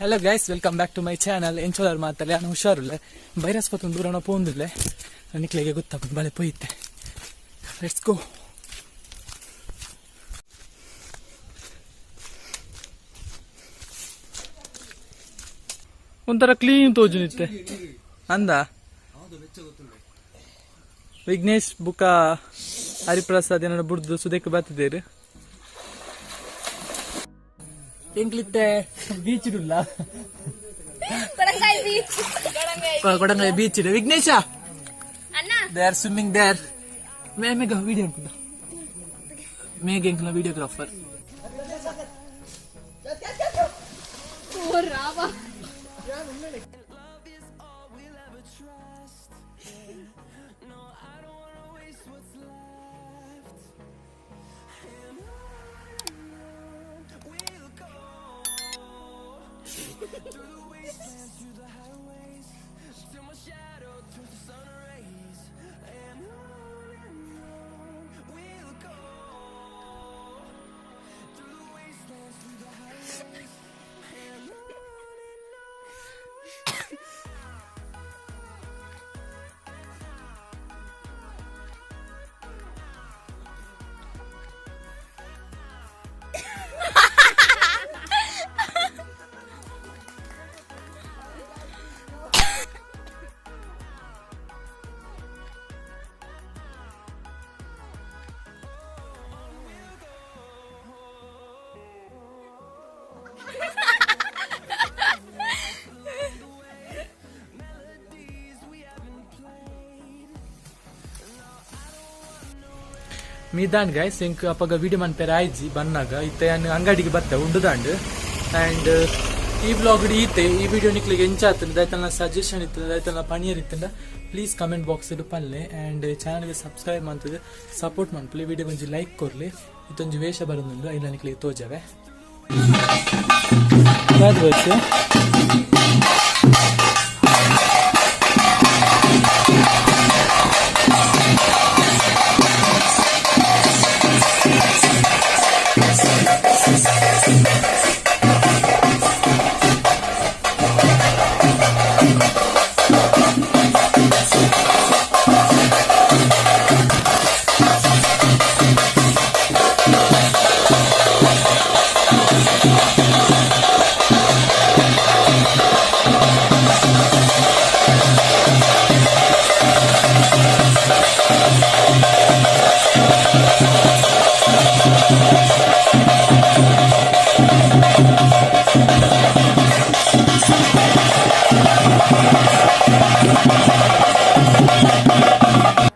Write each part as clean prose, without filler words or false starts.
Hello guys, welcome back to my channel. ಎಂಚೋಲರ್ ಮಾತಲ್ಲ ನಾನು ಹುಷಾರುಲ್ಲ ಬೈರಸ್ ಪತ್ತೊಂದು ದೂರನ ಪೋಂದಿಲ್ಲ ನಿಕ್ಲೆಗೆ ಗೊತ್ತಾಪುಂಡು ಬಳೆ ಪೋಯಿತ್ತೆ. Let's go. ಒಂಥರ ಕ್ಲೀನ್ ತೋಜುನಿತ್ತೆ ಅಂದ ವಿಘ್ನೇಶ್ ಬುಕ್ಕ ಹರಿಪ್ರಸಾದ್ ಏನೋ ಬುಡ್ದು ಸುದೇಕ್ ಬತ್ತಿದ್ದೇರು. ಎಂಕ್ಲಿತ್ತೆ ಬೀಚ್ ಇಡುಲ್ಲ. ಕೊಡಂಗಾಯಿ ಬೀಚ್. ಕೊಡಂಗೈ ಬೀಚ್ ಇದೆ ವಿಘ್ನೇಶ. ಅಣ್ಣ. They are swimming there. May Megha video ಉಂಟು. ಮೇಘ ಎಂಕ್ಲ ವಿಡಿಯೋಗ್ರಾಫರ್. ರಾವ. ಮೀದಾನ್ ಗೈಸ್, ಎಂಕ್ ಅಪಗ ವಿಡಿಯೋ ಮನ್ಪೆರೆ ಆಯ್ಜಿ ಬನ್ನಾಗ. ಇತ್ತೆ ಯಾನ್ ಅಂಗಡಿಗೆ ಬತ್ತೆ ಉಂಡುದಾಂಡ್. ಅಂಡ್ ಈ ವ್ಲಾಗ್ ಈತೆ. ಈ ವಿಡಿಯೋ ನಿಕ್ಲಿಗೆ ಎಂಚಾತಂಡ್, ದಾಯ್ತನ ಸಜೆಷನ್ ಇತ್ತು, ದಾಯ್ತನ ಪಣಿಯರ್ ಇತ್ತಂಡ ಪ್ಲೀಸ್ ಕಮೆಂಟ್ ಬಾಕ್ಸ್ ಇಡು ಪಲ್ಲೆ. ಅಂಡ್ ಚಾನಲ್ಗೆ ಸಬ್ಸ್ಕ್ರೈಬ್ ಮಂತುದು ಸಪೋರ್ಟ್ ಮನ್ಪುಲೆ. ವಿಡಿಯೋ ಒಂಜಿ ಲೈಕ್ ಕೊರ್ಲಿ. ಇತ್ತೊಂಜಿ ವೇಷ ಬರೋದುಂಡು, ಐಲ ನಿಕ್ಲಿಗೆ ತೋಜವೆ. ಯಾವ್ದು ಬೇಕು?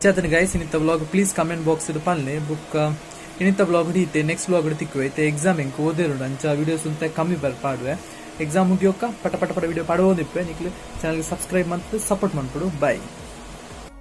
ಚಾತನ ಗೈಸ್, ಇನ್ನಿತ್ತ ವ್ಲಾಗ್ ಪ್ಲೀಸ್ ಕಮೆಂಟ್ ಬಾಕ್ಸ್ ಇದು ಪಲ್ಲೆ. ಬುಕ್ ಇನ್ನಿತ್ತ ವ್ಲಾಗ್ ಹಿಡಿತೆ, ನೆಕ್ಸ್ಟ್ ವ್ಲಾಗ್ ತಿಕ್ಕುವೆ. ಇತ್ತೆ ಎಕ್ಸಾಮ್ ಎಂಕ್ ಓದಿರೋಡು, ಅಂಚ ವಿಡಿಯೋಸ್ ಅಂತ ಕಮ್ಮಿ ಬರ್ ಪಾಡುವೆ. ಎಕ್ಸಾಮ್ ಮುಗಿಯೋಕ ಪಟ ಪಟ ಪಟ ವಿಡಿಯೋ ಪಾಡುವೋದಿಪ್ಪೆ. ನಿಕ್ಲು ಚಾನಲ್ಗೆ ಸಬ್ಸ್ಕ್ರೈಬ್ ಮಾಡ್ತು ಸಪೋರ್ಟ್ ಮಾಡ್ಬಿಡು. ಬಾಯ್.